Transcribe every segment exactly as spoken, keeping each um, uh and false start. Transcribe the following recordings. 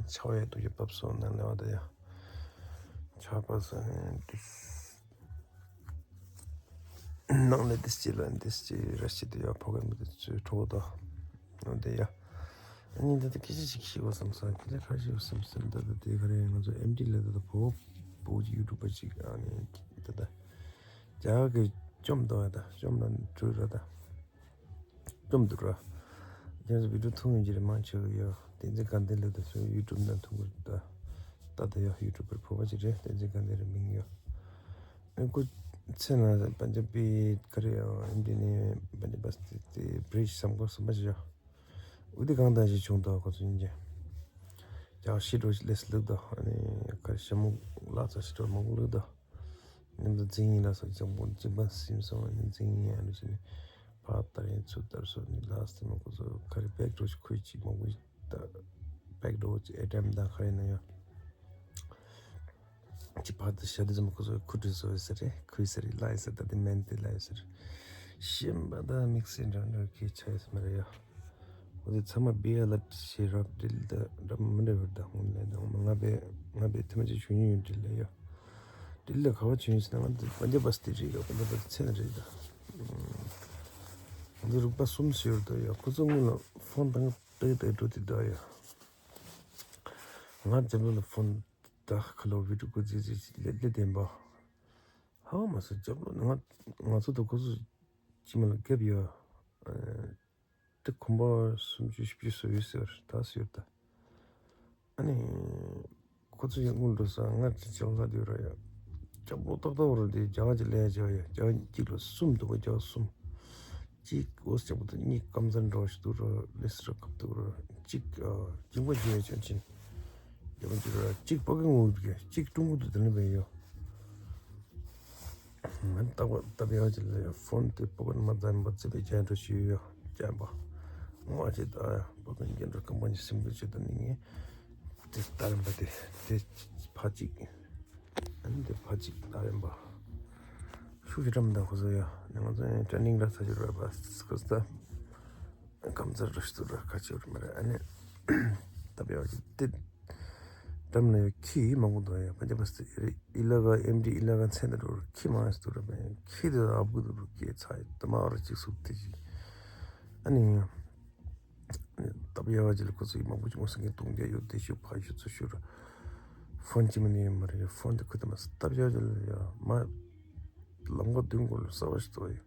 ཆ་བ་ཡ་དུ་ཡ་བབས་སོང་ན་ལེ་བ་ད་ཡ། ཆ་བ་སོང་ནས་དུས། ནང་ལས་དེ་སྐྱེ་ལ་དེ་སྐྱེ་ར་སྐྱེ་དེ་ཡ་ཕོ་རྒན་མི་དེ་ཚོའི་ཁྲོ་བོ་དང་། ནང་དེ་ཡ། ཨ་ནི་ད་ལྟ་སྐད་ཆ་ཅིག་ཤེས་དགོས་བསམ་སོང་། སྐད་ཆ་ཁ་ཤེས་དགོས་བསམ་སོང་། ད་ལྟ་དེ་ག་རེ་ང་ཚོ་ཨེམ་ཌི་ལ་ད་ལྟ་བོ་བོ་ཅིག་ཡུ་ཊུབ་པ་ཅིག་ཨ་ནི་ད་ལྟ་རྒྱ་གི་བཅོམ་དང་ད་བཅོམ་ལ་འགྲོ་ར་ད་བཅོམ་འདུག་ར། ཁྱེད་ཚོ་བི་ཌིའོ་ཐུང་ཡོང་གི་རེད། མང་ཆེ་བ་ཡོད་བསྟན་འཛིན་དགའ་ལྡན་ལ་ད་སོ་ཡུ་ཊུབ་ནང་ཐུང་གི་ད་ད་ད་ཡོད། ཡུ་ཊུབ་པར་བོད་པ་ཅིག་རེད། བསྟན་འཛིན་དགའ་ལྡན་རེད་མིང་ཡོད། ཨ་ཁོ་ཚེ་ན་པན་ཇ་བི་ག་རེ་ཨིན་ཌི་ནས་པན་ཇ་བི་སྟེ་དེ་བྲིས་བསམ་གོ་བསམ་པ་ཞིག་ཡོད། འོ་དེ་གང་ལྟར་ཞིག་བྱུང་དོ་ཁོ་ཚོ་ཡིན་གྱི། ཇག་ཤི་འགྲོ་ལས་ལུགས་དོ། ཨ་ནི་ག་རེ་ཞྭ་མོ་ལག་ཚ་ཤི་འགྲོ་མང་པོ་ལུགས་དོ། ཉམས་དང་འཛིང་ཡིན་ལ་སོགས་ཅང་པོ་གཅིག་པ་སིམ་སོང་ཨ་ནི་འཛིང་ཡིན་ཨ་ནི་ཞིག་ནི་ཕར་ལྟར་ཡིན་ཚུར་ལྟར་སོགས་ནི་ལག་སྟེ་མང་པོ་ཚོ་ག་རེ་བེག་འགྲོ་ཞིག་ཁོས་ཅིག་མང་པོ་ཞིག་ད་བེག་འགྲོ་ཅིག་ཨེ་ཊེམ་དང་ག་རེ་ན་ཡོད། ཅི་ཕར་དུ་ཤ་དུ་ཙམ་ཁོ་ཚོས་ཁུ་བྲིས་བཟོ་ཡོད་ཟེར་རེད། ཁུ་ཟེར་རེད། ལ་ཡི་ཟེར་ད་དེ་མན་དེ་ལ་ཡི་ཟེར། ཤེས་པ་ད་དམིགས་བསལ་འདྲ་འདྲ་གི་ཆ་ཡོད་ས་མ་རེད་ཡ། འོ་དེ་ཚང་མ་བི་ཨ་ལ་ཤེས་རབ་དྲིལ་ད་འདྲ་མི་འདྲ་བར་ད་ཧུང་ལས་ད་ཧུང་ང་པའི་ང་པའི་ཐུ་མ་ཅིག་ཞུ་ཉུང་ཡོད་དྲིལ་ལ་ཡ། དྲིལ་ལ་ག་བ་ཆུ་ཡིན་ཟེར་ན་ང་ཚོ་པན་ཇ་བ་སྟི་རེད་ཡ། པན་ཇ་བ་སྟི་ཚེ་ན་རེད་ད། ང་ཚོ་རུག་པ་གསུམ་ཟེར་ཡོད་ད་ཡ། ཁོ་ཚོ་སྔོན་ལ་ཕོན་དང་ཏེ་ཏེ་འགྲོ་དེ་ད་ཡ། ང་ཚོ་ལ་ཕོན། ད་ཁ་ལོ་བི་ཌིའོ་ཀོ་ཙི་ཙི་ལེ་ལེ་བདེན་པ། ཧ་མ་སོ་རྒྱབ་ལོ་ང་ང་ཚོ་དང་ཁོ་ཚོ་ཅི་མ་ལ་རྒྱབ་ཡོད། དེ་གོམ་པ་སུམ་ཅུ་བཞི་བཅུ་སོ་ཡོད་ཟེར་ད་ཟེར་ད། ཨ་ནི་ཁོ་ཚོ་ཡང་སྔོན་འགྲོ་ས་ང་ཅི་ཅང་ལ་དུས་ར་ཡ། རྒྱབ་ལོ་ཏག་ཏག་བར་དེ་རྒྱ་ག་ཅི་ལས་རྒྱ་ཡ་རྒྱ་གཅིག་ལ་གསུམ་འདུག་པ་རྒྱ་གསུམ། གཅིག་འོ་སྐྱ་བོ་དང་གཉིས་སྐམ་ཚར་འགྲོ་ཞིག་འདུག་ར་ལེ་སི་ར་ཁབ་འདུག་ར་གཅིག་ཨ་གཅིག་པ་བརྗེ་ཡ་ཅན་ཅན། རྒྱ་བོ་གཅིག་ར་གཅིག་ཕ་གི་ངུ་གི་གཅིག་ཀྲུང་གོ་དུ་དེ་ནི་བས་ཡོ། ང་ལྟ་བ་ལྟ་བའི་ཡང་ཅི་ལ་ཡ་ཕོན་དེ་ཕ་གི་མ་ཙམ་པ་ཙི་པའི་རྒྱ་འགྲོ་ཞུས་ཡོ་རྒྱ་པ། ངོ་ཅི་ད་ཡ་ཕ་གི་རྒྱ་འགྲོ་སྐམ་པ་ཉི་སིམ་གི་ཅི་ད་ནི་ངས་དེ་ལྟར་འབད་དེ་དེ་ཕ་གཅིག་ཨ་ནི་དེ་ཕ་གཅིག་ལྟ་རན་པ། ཤུགས་ཀྱི་བཀྲམ་དང་ཁོ་ཚོ་ཡ་ནི་ང་ཚོ་ཡང་ཊེ་ནིང་ར་ཚ་ཞིག་ར་པ་ཁོ་ཚོ་ད་སྐམ་ཚར་ར་ཤི་ཏུ་ར་ཁ་ཆེ་བར་མ་རེད། ཨ་ནི་ལྟ་བའི་ཡང་ཅི་དེ། འགྲམ་ན་ཡོད་ཁྱི་མང་པོ་འདུག་ཡ། ཕན་ཆད་པ་སི་ཨི་ལ་ག་ཨེམ་ཌི་ཨི་ལ་ག་མཚན་དུ་འགྲོ་རུ་ཁྱི་མང་སུ་འདུག་ར་པས། ཁྱི་དེ་ཨབ་གུ་འདུག་རུ་སྐྱེས་ཚ་ཡི་དུ་མ་བར་གཅིག་སུབ་དེ་ཅི། ཨ་ནི་སྟབས་ཡག་ཅིག་ལ་ཁོ་ཚོ་ཡི་མང་པོ་ཅིག་ངོ་སེང་གེ་གཏོང་རྒྱ་ཡོད་དེ་ཞུ་ཕ་ཞུ་ཚུ་ཞུ་ར། ཕོན་ཅི་མ་ནི་ཡོད་མ་རེད། ཕོན་དེ་ཁུ་དུ་མ་སྟབས་ཡག་ཅིག་ལ་ཡ་མ། ལམ་ཁ་མདུན་སྐོར་ལ་གསར་བ་ཞིག་བཙུགས་ཡོད།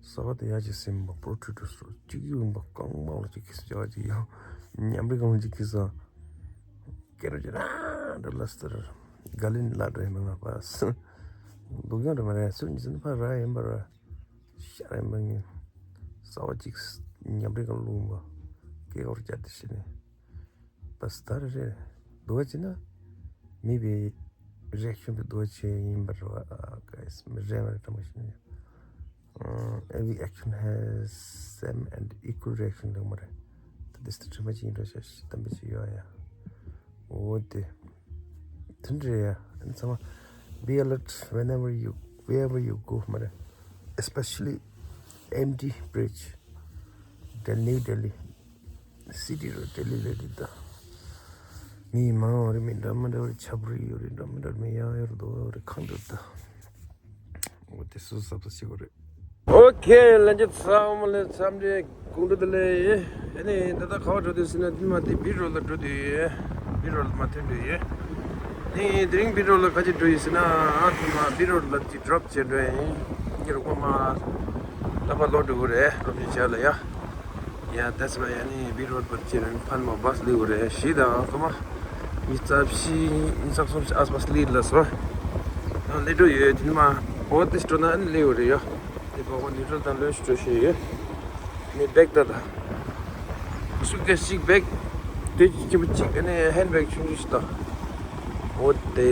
གསར་བ་དེ་ཡག་ཅིག་ཟིན་པ་པོ་ཊི་ཊུ་སོ་གཅིག་ཡོང་པ་གང་མང་ལ་གཅིག་གིས་སུ་ཡག་ཅིག་ཡང་ཉམས་རིག་གང་ལ་གཅིག་གིས་སུ་ཀེ་ར་ཅི་ར་འདྲ་ལ་སྟར་ག་ལིན་ལ་འདྲ་ཡིན་པ་ང་པ་སུ་འདུག་ཡང་འདྲ་མ་རེད། སུ་ཉི་ཟིན་ཕ་ར་ཡིན་པ་ར་ཤ་ར་ཡིན་པ་ངས་གསར་བ་གཅིག་ཉམས་རིག་གང་ལུང་པ་ཀེ་ཀོར་བཅར་ཏེ་ཤི་ནས། པ་སི་ད་རེ་རེ་འདུ་བ་ཅི་ན་མི་བའི་རེག་ཤོན་པའི་འདུ་བ་ཆེ་ཡིན་པར་བ་ག་ཡིས་མི་རེ་བ་རེ་ཀྲམ་ཤིན། Every action has same and equal reaction ལེགས་མ་རེད། ད་དེ་སྟེ་ཁྲིམས་པ་ཅིག་ཡིན་འགྲོ་ཤ་ཤི་གཏམ་པ་ཅིག་ཡོད་ཡ། འོ་དེ་དེ་འདྲ་ཡ། ཨ་ནི་ཚང་མ་be alert whenever you wherever you go མ་རེད། Especially M D Bridge, Delhi, New Delhi. སི་ཊི་རུ་ལྡི་ལི་ལས་འདི་ད། མི་མང་བ་རེད། མི་འདྲ་མི་འདྲ་བ་རེད། ཆབ་རིགས་ཡོད་རེད། འདྲ་མི་འདྲ་མི་ཡང་ཡོད་རེད། དོ་ཡོད་རེད། གང་འདྲ་ད། འོ་དེ་སུ་གཟབ་གཟབ་བྱེད་དགོས་རེད། ཨོ་ཁེ། ལན་ཅི་ཚང་མ་ལ་འཚམས་འདྲི་དགོང་དྲོ་བདེ་ལེགས། ཨ་ནི་ད་ལྟ་ག་བ་འགྲོ་དུས་ཟེར་ན་དེ་མ་དེ་བི་རོ་ལ་འགྲོ་དུས་ཡོད། བི་རོ་ལ་མ་ཐོན་དུས་ཡོད། ཨ་ནི་དེ་རིང་བི་རོ་ལ་ག་ཅི་འགྲོ་ཡོད་ཟེར་ན་ཨ་དེ་མ་བི་རོ་ལ་ཅི་ཌོབ་བྱེད་འགྲོ་ཡིན། ངེད་རོགས་པ་མ་ལ་པ་ལོག་འགྲོ་གི་རེད། སློབ་གཉེར་བྱ་ལ་ཡ། Yeah, that's why ཨ་ནི་བི་རོ་ལ་བར་ཅི་རང་ཕན་མ་བས་ལི་གོ་རེད། ཞི་དང་ཁོ་མ་མི་ཚབ་ཞི་མི་ཚབ་སོང་ཨ་སི་པ་སི་ལི་ལ་སོ། ལི་འགྲོ་ཡོད་དེ་མ་འོ་དེ་སྤྲོ་ན་ཨ་ནི་ལི་གོ་རེད་ཡོ། དེ་བ་བ་ནི་འགྲོ་དང་ལོས་སྤྲོ་ཤེས་ཡོད། ནི་བེག་ད་ད། སུ་ཀེ་སི་གཅིག་བེག་དེ་གཅིག་གཅིག་ཨ་ནི་ཧེན་བེག་ཆུང་ཆུང་ཞིག་ད། འོ་དེ་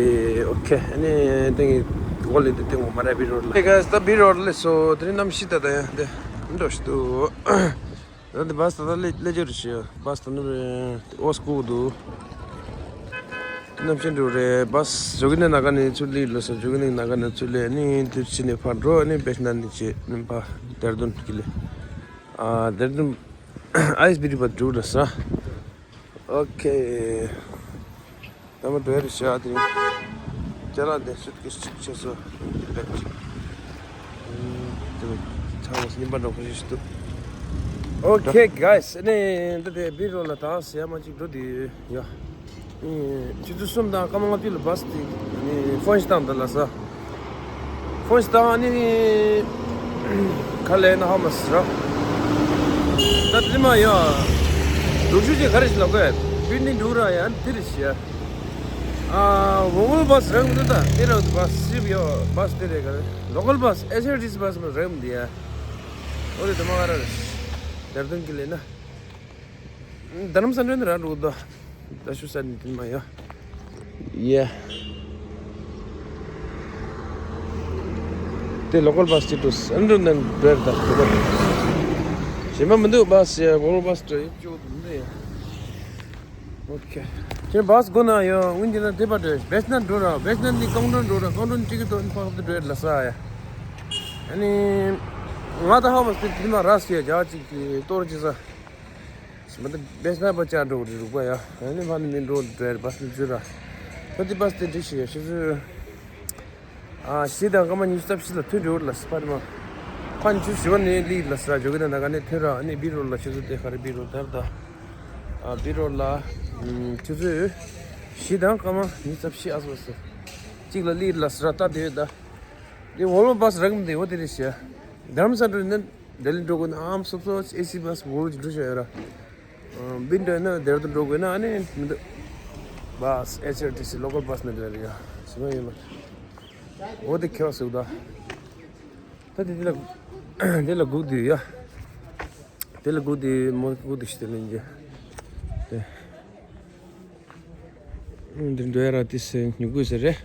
ཨོ་ཁེ། ཨ་ནི་དེ་ངའི་ཝོ་ལི་དེ་དེ་ངོ་མ་ར་བི་རོ་ལ། ཧེ་ག་སི་ད་བི་རོ་ལ་སོ་དེ་ནི་གནམ་གཤིས་ད་ད་ཡ་དེ་འགྲོ་ཞིག་ཏུ། ད་འདི་བ་སི་ད་ད་ལེ་ལེ་ཅོ་རེ་ཤི་བ་སི་ད་ནི་རེ་ཨོ་སྐུ་འདུག་གནམ་གཤིས་འགྲོ་རེ་བ་སི་ཇོ་གི་ནི་ན་ག་ནི་ཚུར་ལི་ལོ་སོ་ཇོ་གི་ནི་ན་ག་ནི་ཚུར་ལི་ཨ་ནི་དེ་ཕྱི་ནས་ཕར་འགྲོ། ཨ་ནི་བེ་ཤི་ན་ནི་ཅི་ནི་ཕ་དེར་དུན་གི་ལི་ཨ་དེར་དུན་ཨའི་སི་བི་ཏི་བ་འགྲོ་རེ་ས། ཨོ་ཁེ། ཡང་མ་འགྲོ་ཡ་རེད་ཤག་དེ་རིང་། ཅ་ལག་འདི་སུཊ་ཀེས་གཅིག་ཆགས་སོང་། འདི་བེག་གཅིག་དེ་ཚང་མ་རྙིང་པ་འདྲ་པོ་ཞིག་འདུག Okay, guys, ཨ་ནི་འདི་དེ་བི་རོ་ལ་ད་ཟེར་མ་གཅིག་འགྲོ་དུས་ཡ། ཨ་ནི་ཆུ་ཚོད་གསུམ་དང་སྐར་མ་ལྔ་བཅུ་ལ་བཱས་དེ་ཨ་ནི་ཧྥོན་ཤི་དང་འདི་ལ་ས། ཧྥོན་ཤི་དང་ཨ་ནི་ག་ལས་ན་ཧ་མ་སི་ར། ད་དེ་མ་ཡ། འགྲོ་ཆུ་ཅིག་ག་རེ་ཞིག་ལབ་གོ་ཡ། བི་ལྡིང་འགྲོ་ར་ཡ་ཨ་ནི་དེ་རེ་ཞིག་ཡ། ཨ། ཝོལ་བོ་བཱས་རག་མི་འདུག་ད་དེ་རག་འདུག་བཱས་སི་བི་ཡོ་བཱས་དེ་རེད་ག་རེ། ལོ་ཀལ་བཱས་ཨེ་ཨར་ཊི་སི་བཱས་མ་རག་མི་འདུག་ཡ། འོ་རེད་དེ་མ་ག་ར་རེད། ལེར་དོན་གི་ལས་ན། དྷ་རམ་ས་ལ་འདྲ་ར་འགྲོ་ད། ད་ཤུ་ས་ནི་དེ་མ་ཡ། ཡ། དེ་ལོ་ཀལ་བཱས་ཅི་ཏུ་སན་རུ་ནན་བེར་ད་འགྲོ་ག་རེད། ཞེ་མ་མི་འདུག་བཱས་ཡ་ཝོལ་བོ་བཱས་ཏྲ་ཡི་ཅོ་འདི་ཡ། Okay. ཁྱེད་བཱས་དགོས་ན་ཡོད། འོན་ཀྱང་ན་དེ་པར་འགྲོ། བེས་ནན་འགྲོ་ར། བེས་ནན་ནི་གང་འགྲོ་འགྲོ་ར། གང་འགྲོ་ནི་ཅིག་ཏོ་ཨིན་ཕག་ཏུ་འགྲོ་ལ་ས་ཡ། ཨ་ནི། ང་ད་ཧ་མ་སྟེ་དེ་མ་ར་སི་ཡ་རྒྱ་ཅིག་གི་གཏོར་ཅི་ས། མ་ད་བེས་ནན་པ་ཅག་འགྲོ་རི་རུག་པ་ཡ། ཨ་ནི་ཕ་ནི་མི་འགྲོ་འགྲོ་བཱས་ནི་འཇུ་ར། ད་དེ་བཱས་དེ་འགྲིག་ཤི་ཡ་ཤི་ཟུ། ཨ། བཞི་དང་སྐར་མ་ཉི་ཤུ་རྩ་བཞི་ལ་ཐོན་འགྲོ་ལ་སི་པར་མ། ཕ་ཉི་ཤུ་བཞི་བ་ནས་ལི་ལ་སི་ར་འཇོག་གི་ན་ན་ག་ནས་ཐོན་ར། ཨ་ནི་བི་རོ་ལ་ཆུ་ཚོད་དེ་ག་རེ་བི་རོ་དར་ད། ཨ། བི་རོ་ལ། ཨམ། ཆུ་ཚོད་བཞི་དང་སྐར་མ་ཉི་ཤུ་རྩ་བཞི་ཨ་སོ་སོ། གཅིག་ལ་ལི་ལ་སི་ར་ད་དེ་ད། དེ་ཝོལ་བོ་བཱས་རག་མི་འདུག་འོ་དེ་རེད་ཤི་ཡ། དྷ་རམ་ས་ལ་ནས་ལྡི་ལི་འགྲོ་དགོས་ན་ཨམ་སོབ་སོབ་ཨེ་སི་བཱས་ཝོལ་བོ་འགྲོ་ཤི་ཡ་ར། བི་འདྲ་ན་དེར་དུ་འགྲོ་དགོས་ན་ཨ་ནི་མི་འདུག་བཱས་ཨེ་ཨར་ཊི་སི་ལོ་ཀལ་བཱས་ནི་འདྲ་རེད་ཡ། ཞི་མ་ཡོད་མ། འོ་དེ་ཁེ་བ་སུ་ད། ད་དེ་དེ་ལ་དེ་ལ་སྒུག་དུས་ཡ། དེ་ལ་སྒུག་དུས་མོ་སྒུག་དུས་ཤི་དེ་ལ་ཡིན་གྱི། དེ། འདི་འགྲོ་ཡ་ར་དེ་སེ་ཉུ་གུ་སེ་རེད།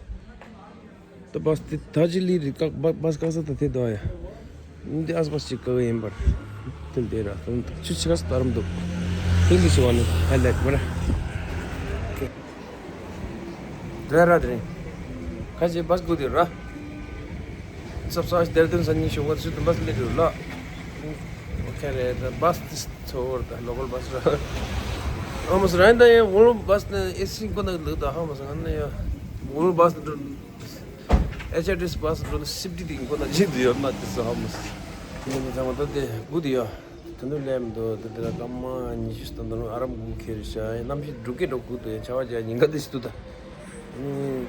ད་བཱས་དེ་ད་ཅི་ལི་རི་ཀ་བཱས་བཱས་ཀ་ས་ད་དེ་དོ་ཡ། འདི་ཨས་བཱས་ཅི་ཀ་ཡིན་པར། དེ་འདི་ར་དོན་ཆུ་ཆི་ག་ས་ད་རམ་འདུག་དེ་འདི་ཞི་བ་ནི་ཧའི་ལའིཊ་མ་ར། དེ་ར་དེ་རིང་། ཁ་ཅིག་བཱས་སྒུག་དེ་ར། ཚབ་ཚ་ཞིག་དེར་དོན་ས་ཉིན་ཤོག་པ་ཚུལ་དུ་བཱས་ལི་རུ་ལ། ཨོ་ཁེ་རེད། ད་བཱས་དེ་ཚོ་བར་ད་ལོ་ཀལ་བཱས་ར། ཨ་མ་སི་ར་ཡིན་ད་ཡང་ཝོལ་བོ་བཱས་ནི་ཨེ་སི་ཀོ་ན་ལུག་ད་ཧ་མ་སི་ང་ནི་ཡ། ཝོལ་བོ་བཱས་འགྲོ། ཨེ་ཨར་ཊི་སི་བཱས་འགྲོ་ནི་སིབ་ཏི་ཏི་གོ་ན་ཇི་དུ་ཡོད་མ་དེ་སོ་ཧ་མ་སི། དེ་ནི་ཚང་མ་ད་དེ་སྒུག་དུ་ཡོད། དེ་ནི་ལེམ་འདུག་དེ་དེ་ལ་སྐར་མ་ཉི་ཤུ་སྟོང་དུ་ཨ་རམ་སྒུག་ཁེ་རེད་ཤ་ཡ་གནམ་གཤིས་འབྲུག་སྐད་འགྲོ་སྒུག་དུ་ཡ་ཆ་བ་ཅག་ཉིན་ག་དེ་སི་དུ་ད།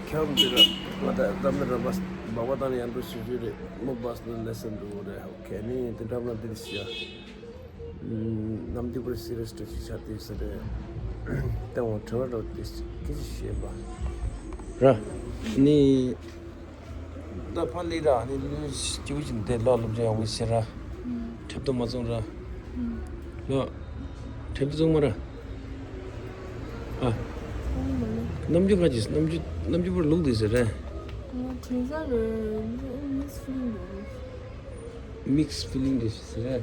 ཁྱམས་འདི་ལ་ང་ད་གཏམ་འདི་ར་བ་བ་བ་དང་ཡང་འགྲོ་ཞུ་རྒྱུ་རེད། མོ་བཱས་ནི་ལེ་སན་འགྲོ་རེད། ཨོ་ཁེ་ནི་དེ་འདྲ་མ་འདི་ཤ་ནམ་དུས་པར་སི་རི་ཡས་ཏྲེ་ཅིག་ཆ་དེ་ས་རེད། ཏེ་འོ་དྲི་བ་རོ་དེ་ཅིག་གི་ཅི་ཤེས་པ་ར་ནི། ད་ཕ་ལི་ར་ནི་ལུས་སྐྱིད་པོ་ཅིག་འདེད་ལ་སློབ་སྦྱོང་ཡག་པོ་བྱེད་ར། ཁྲེབ་ཏོ་མ་བཙོང་ར། ལོ། ཁྲེབ་ཏོ་བཙོང་མ་ར། ཨ། ནམ་རྒྱུན་ག་ཅིག་ནམ་རྒྱུན་ནམ་རྒྱུན་པར་ལུག་དེ་ཟེར་རེད། དེ་ས་རེད། མིག་སི་ཕི་ལིང་འདུག་མིག་སི་ཕི་ལིང་རེད་ཟེར།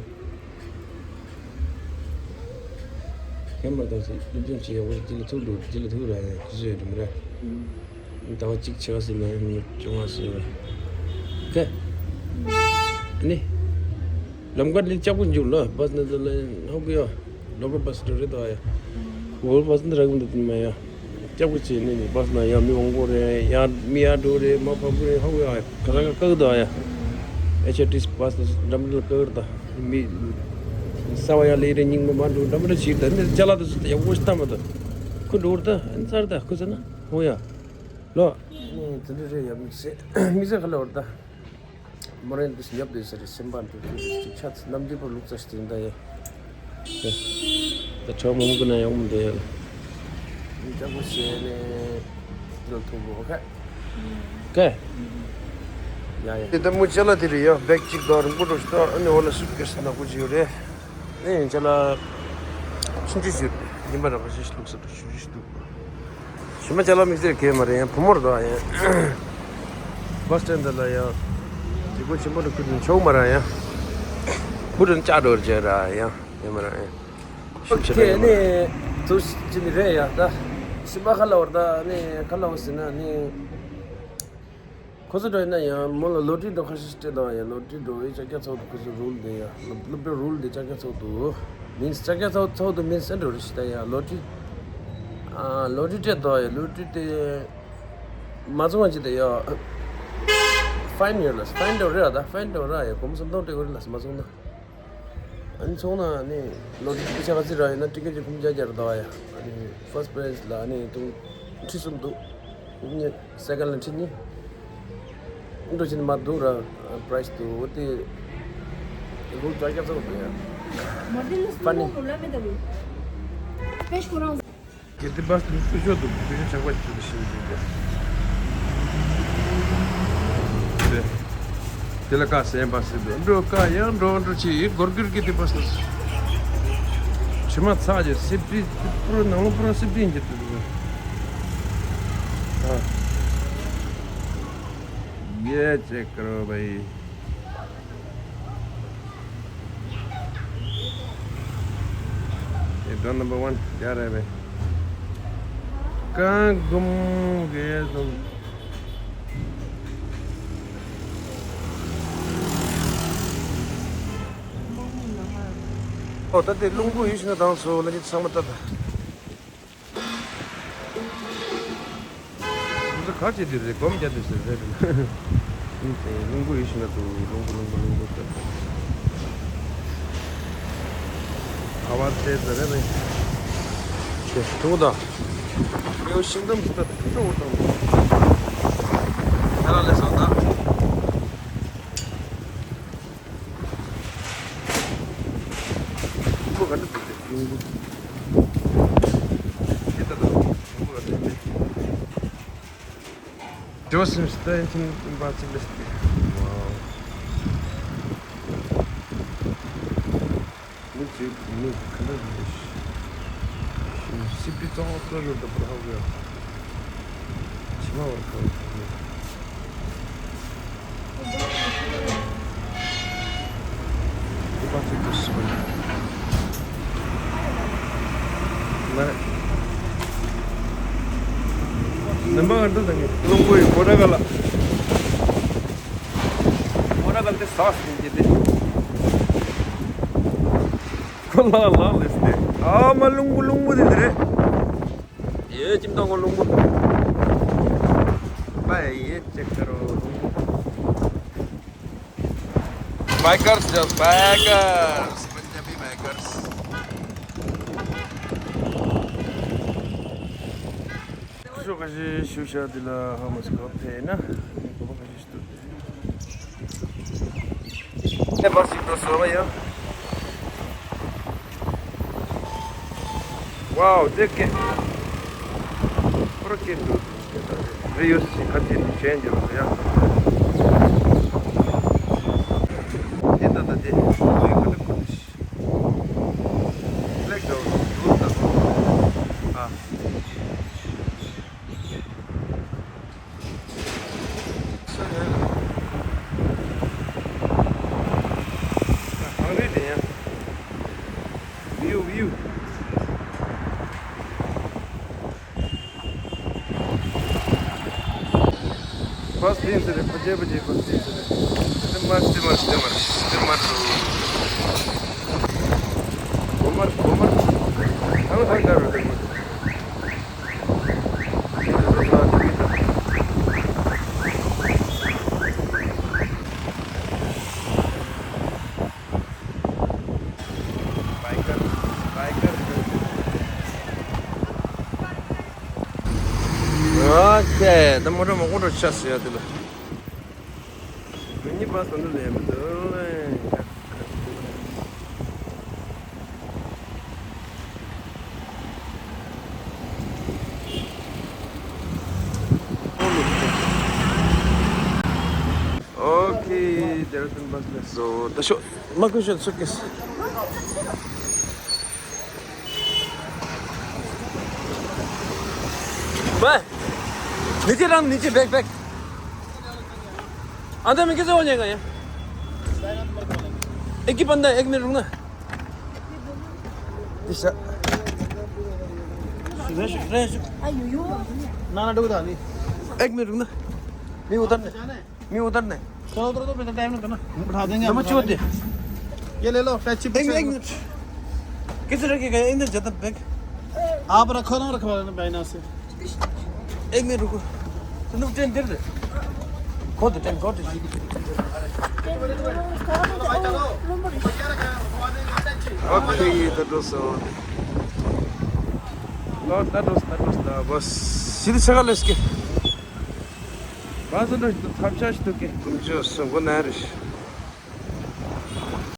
ཁྱེད་མ་གཏོགས་སློབ་སྦྱོང་བྱེད་ཡག་པོ་རེད། དེ་ལ་ཐུག་འགྲོ། དེ་ལ་ཐུག་ར་ཡ་ཁུ་སུ་ཡོད་དམ་ར། ཟླ་བ་གཅིག་ཕྱེད་ཀ་ཟིན་ན་ཡང་བཅོ་ལྔ་ཟིན་ར། ཁ། ནི། ལམ་ཁ་ལས་ལྕགས་པོ་འཇུག་ལ་བཱས་ནི་དེ་ལ་ཧོབ་གི་ཡོད། ལོ་ཀལ་བཱས་འགྲོ་རེད་དོ་ཡ། ཝོལ་བཱས་འདི་རག་གི་འདུག་མ་ཡ། སྐྱག་པ་བྱས་ནས་ནི་བཱས་ན་ཡང་མི་འོང་གོ་རེད། ཡང་མི་ཡར་འགྲོ་རེད། མ་ཕར་འགྲོ་རེད། ཧ་གོ་ཡ། ག་ས་ག་བཀག་འདུག་ཡ། ཨེ་ཆ་ཏིས་བཱས་ན་འགྲམ་ལ་བཀག་རེད་ད། མི་གསར་པ་ཡར་སླེབས་རེད། རྙིང་པ་མར་འགྲོ། འགྲམ་ལ་བྱིས་ད་ནི་ཅ་ལག་དེ་ཚོ་ཡག་པོ་ཞིག་བཏང་མ་ད། ཁོ་འགྲོ་རེད་ད། ཨ་ནི་ཚར་ད་ཁོ་ཚོ་ན་ཧོ་ཡ། ལོ། ཨ་ནི་དེ་འདྲ་རེད་ཡ། དམིགས་བསལ་དམིགས་བསལ་ག་ལ་བར་ད། མོ་རང་འདི་ཉབ་བསྡད་ས་རེད། སེམས་པ་འདུག་གི་ཅིག་ཆ་ཚེ་རྣམ་འདྲེན་པོ་ལུག་རྩ་ཞིག་དེ་འདྲ་ཡ། ད་ཁྲ་མོ་མོ་གི་ན་ཡོང་མི་འདུག་ཡ། ལྕགས་པོ་བྱས་ནས་འདི་ལ་ཐུག་གོ་ཁ། ཀ། ཡ་ཡ། དེ་ད་མོ་ཅ་ལག་དེ་རེད་ཡ། བེག་གཅིག་དང་རིང་པོ་འགྲོ་ཞིག་དང་། ཨ་ནི་འོག་ལ་སུཊ་ཀེས་ནག་པོ་ཅིག་ཡོད་རེད། ཨེ་ཅ་ལག་ཆུང་ཆུང་ཞིག་ཡིན་པ་འདྲ་པོ་ཞིག་ལུག་ས་འདུག་ཆུང་ཆུང་ཞིག་འདུག་ཞི་མ་ཅ་ལག་དམིགས་བསལ་གས་མ་རེད་ཡ། བུ་མོར་དང་ཡ། བཱས་སི་ཊེན་ཌི་ལ་ཡ། དེ་གོ་ཆེན་པོ་ལ་ཁུར་ནས་ཆོག་མ་ར་ཡ། ཁུར་ནས་ལྕགས་འགྲོ་རྒྱུ་ར་ཡ། ཡ་མ་ར་ཡ། ཨོ་ཁེ་ནི། དུ་ཅི་ནི་རེད་ཡ་ད། ཞི་མ་ཁ་ལ་བར་ད་ནི་ཁ་ལ་བ་ཟེར་ན་ནི། ཁོ་ཚོ་འགྲོ་ཡིན་ན་ཡང་མོ་ལ་ལོ་ཊི་རི་འགྲོ་ཁ་ཤས་སྤྲད་དང་ཡང་ལོ་ཊི་རི་འགྲོ་བའི་ཅ་རྒྱ་ཚོགས་འདུ་ཁོ་ཚོ་རུལ་དེ་ཡ། སློབ་སློབ་གྲྭའི་རུལ་དེ་ཅ་རྒྱ་ཚོགས་འདུ་མིན་ཅ་རྒྱ་ཚོགས་ཚོགས་འདུ་མིན་སེ་འགྲོ་རེ་ཞིག་ད་ཡ། ལོ་ཊི་རི་ ཨ། ལོ་ཊི་རི་སྤྲད་འདུག་ཡ། ལོ་ཊི་རི་དེ་མ་བཙོང་བ་ཅིག་དེ་ཡ། ཕའིན་ཡོད་ལ། ཕའིན་འགྲོ་རེད་ཨ། ད་ཕའིན་འགྲོ་ར་ཡ། སྒོར་མོ་སུམ་སྟོང་སྤྲད་དགོས་རེད་ལ། མ་བཙོང་ན། ཨ་ནི་བཙོང་ན་ནི་ལོ་ཊི་རི་ཆ་ག་ཚིག་རག་ཡོད་ན་ཊི་ཀེ་ཊི་ཀྱི་ཁུམ་བརྒྱ་བརྒྱ་རེད་འདུག་ཡ། ཨ་ནི་ཕར་སི་ཊི་པ་རའི་ཛི་ལ་ཨ་ནི་དུང་ཁྲི་གསུམ་འདུག་ཁུམ་གཉིས། སེ་ཀན་ལ་ཁྲི་གཉིས། འགྲོ་ཕྱིན་མ་འདུག་ར། པ་རའི་ཛི་འདུག་འོ་དེ། ལོ་བརྒྱ་བརྒྱ་ཙམ་འདུག་ཡ། ཕ་ནི། དེ་དེ་པ་སི་ཏི་ཕུ་ཤོ་འདུག་ཕུ་ཤོ་ཆག་པ་ཅིག་ཤིང་འདུག་དེ། དེ་ལ་ཀ་སེ་པ་སི་འདུག་འགྲོ་ཀ་ཡང་འགྲོ་འགྲོ་ཅི་སྒོར་སྒོར་གི་དེ་པ་སི་ཏི། ཕྱི་མ་ཚགས་ཀྱི་སི་པི་པུ་རོ་ནང་ལོ་པུ་རོ་སི་པི་ཡིན་གྱི་འདུག་ཨ། ཡེ་ཅེ་ཀ་རོ་བའི། ये दो number one जा रहे हैं भाई। कहाँ गुम गए तुम? ཨོ་ད་དེ་རླུང་བུ་ཡིད་བཞིན་དང་སོ་ལ་ཅི་ཚང་མ་ལྟ་ད། ཁོ་ཚོ་ག་བྱེད་དུས་རེད་སྒོམ་རྒྱག་དུས་ཟེར་རེད། ཨིན་ཏེ་རླུང་བུ་ཡིད་བཞིན་ལ་འདུག་རླུང་བུ་རླུང་བུ་རླུང་བུ་ཟེར། ཨ་བ་ཏེ་ཟེར་རེད་པས། ཁྱེད་ཐུག་ད། མེའུ་ཤིང་སྡོང་ཟེར་ད་ཐུག་ད་འོ་དང་། ཁྱེད་རང་ལས་སོང་ད། རླུང་བུ་ག་འདྲ་འདུག་སྟེ་རླུང་བུ། ཁྱེད་ད་ད་རླུང་བུ་ག་འདྲ་འདུག་སྟེ། ཇོ་སིམ་སི་ཏན་ཁྱིམ་པ་ཚིག་ལས་ཏེ། ཝའོ། མི་ཚེ་མི་ག་འདྲ་རེད། སི་པི་གཙང་བོ་ལྟ་བུ་ལ་ཧ་གོ་ཡ། ཕྱི་མ་བར་ག་བ་ག་རེད། ནམ་པ་ག་འདྲ་དང་གི་རླུང་བུ་ཡི་གོ་ད་ག་ལ། གོ་ད་ག་ལ་དེ་ཟག་ཟིན་གྱི་དེ། ཁོ་ལ་ལ་ལས་ཏེ། ཨ་མ་རླུང་བུ་རླུང་བུ་དེ་དེ་རེད། ཡེ་ཅིམ་ཏང་གོ་རླུང་བུ། པ་ཡེ་ཅེག་ཀ་རོ། Bikers, just bikers. Punjabi bikers. ཤོ་ཁ་ཤས་ཤུ་ཤ་འདི་ལ་ཧ་མ་སི་ཁོ་ཕེ་ན་ནི་གོ་བ་ཁ་ཤས་ཤིག་འདུག་སྟེ། ཨེ་བར་ཞིག་འགྲོ་སོང་ཡ། ཝའོ་དེ་ཀེ། ཁོ་ར་ཀེ་འདུག་རེ་ཡོད་སི་ཁ་ཐེ་ནི་ཆེན་ཇི་རོ་ཡ། དེ་ད་ད་དེ་ཁོ་ཡི་ཁ་ཐེ་ཁོ་ནི་ཤི། ལེགས་འགྲོ་འདུག་ད་ཨ། གངས་རི་དེ་ཡང་། བིའུ་བིའུ། བ་སྟེང་ཟེར་རེད། ཕ་ཇེ་ཕ་ཇེ་བ་སྟེང་ཟེར་རེད། སྟེང་མར་སྟེང་མར་སྟེང་མར་སྟེང་མར་འགྲོ། སྒོ་དམར་སྒོ་དམར། ཐང་ཐང་དཀར་རུ་སྟེང་མར། ཨོ་ཁེ། ད་མོ་ཊ་མང་པོ་འགྲོ་ཆགས་ཟེར་ཡ་དེ་ལ། མི་གཉིས་པ་ད་འདི་ལས་མི་འདུག་ལེ། Okay, Dehradun bus left. So, the show, my question, suitcase. बे, नीचे रख, नीचे, बैग, बैग। अंदर में कैसे हो जाएगा ये? एक ही बंदा है, एक मिनट रुकना। दिशा। ना, ना, डूबा नहीं। एक मिनट रुकना। मैं उतरने। मैं उतरने। चलो, उतरो तो, फिर टाइम नहीं करना। हम उठा देंगे, हम नंबर उठा चौदह। लेंगे। ये ले लो, टैक्सी एक, एक मिनट। कैसे रखेगा इधर ज्यादा बैग? आप रखो ना, रखवा लेना, भाई ना से। एक मिनट रुको। तुम लोग ट्रेन दे दे। खोल दे, ट्रेन खोल दे। Okay, that was all. Not that was, that was the bus. Sidi chaka leske. Bazı da işte tavşan işte ki. Just bu ne iş?